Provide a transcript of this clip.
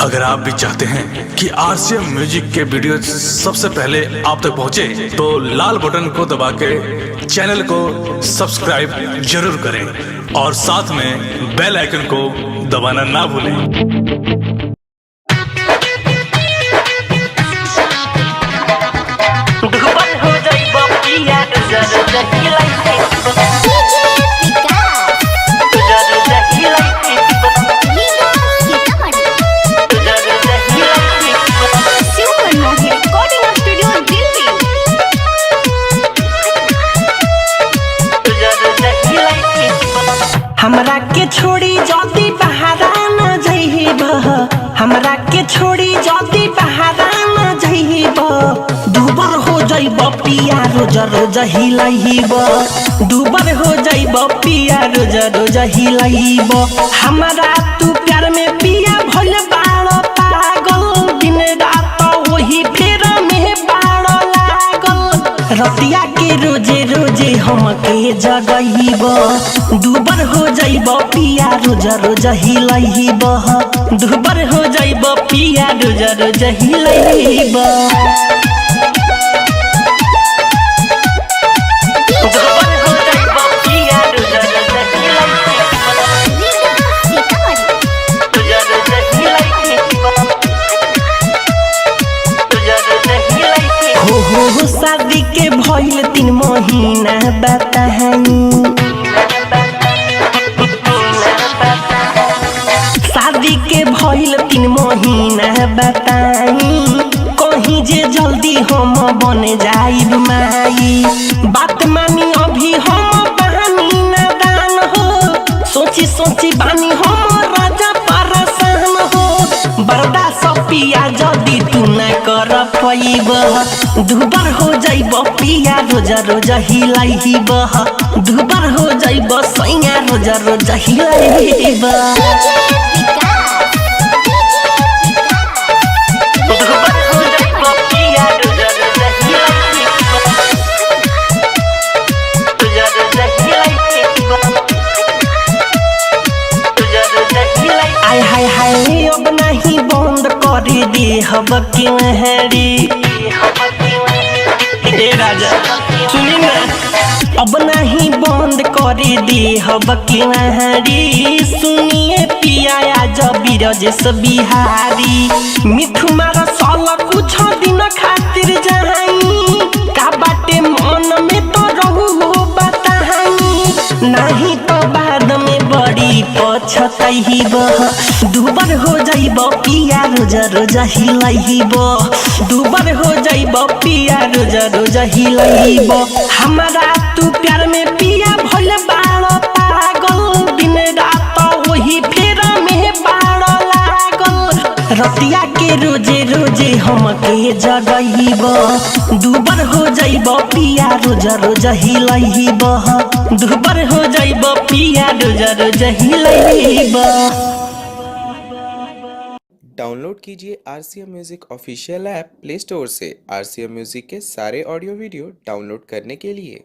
अगर आप भी चाहते हैं कि आरसीएम म्यूजिक के वीडियो सबसे पहले आप तक पहुंचे, तो लाल बटन को दबा के चैनल को सब्सक्राइब जरूर करें और साथ में बेल आइकन को दबाना ना भूलें। डूबल हो जाइब पिया डूजर जहिलाई डीजे विकास, डूजर जहिलाई लीला Sitamarhi, डूजर जहिलाई super Mohi recording studio Delhi. डूजर जहिलाई हमरा के छोड़ी जल्दी बहारा न जइब, हमरा के छोड़ी जल्दी बहारा न जइब। दूबर हो जइब पिया रोज रोज हिलइब, दूबर हो जइब पिया रोज रोज हिलइब। हमरा तू प्यार में पिया भइल बाड़ पागल, दिन रात वही फेर में बाड़ लागल। रतिया के रोजे रोजे हमके जगइब, दूबर हो जइब पिया रोज रोज हिलइब। दूबर हो जइब पिया रोज रोज हिलइब। डूबल हो जाइब पिया डूजर जहिलाई लीला सीतामढ़ी, डूजर जहिलाई डूजर जहिलाई हो शादी के भइल 3 महीना बताई, शादी के भइल 3 महीना बताई। कहीं जे जल्दी हम बन जाइब माई, बात मानी अभी हम बानी नादान हो। सोची सोची बानी हम राजा परेशान हो। बर्दाश्त पिया जदी तू ना कर पैब, दूबर हो जाइब पिया रोज रोज हिलाइब। दूबर हो जाइब सैया रोज रोज हिलाइब। डीजे विकास, डूबल हो जाइब पिया डूजर जहिलाई डूजर जहिलाई डूजर जहिलाई आय हाय हाय अब नहीं बंद कर दे हब केहरी। ए राजा सुनी ना, अब नहीं बंद कर दे हब केहरी। सुनिए पिया जब बिरजेश बिहारी, मिठू मारा साल कुछ दिन खातिर जाई। का बाटे मन में तो रहू हो बताई, नहीं तो बाद में बड़ी पछतइब। दूबर हो जाइब पिया रोज रोज हिलइब। दूबर हो जाइब पिया रोज रोज हिलइब। हमरा तू प्यार में पिया भइल बाड़ पागल, दिन रात वही फेर में बाड़ लागल। रतिया के रोजे रोजे हमके जगइब, दूबर हो जाइब पिया रोज रोज हिलइब। दूबर हो जाइब पिया रोज रोज हिलइब। डाउनलोड कीजिए RCM music official app play store से आरसीएम म्यूज़िक के सारे ऑडियो वीडियो डाउनलोड करने के लिए।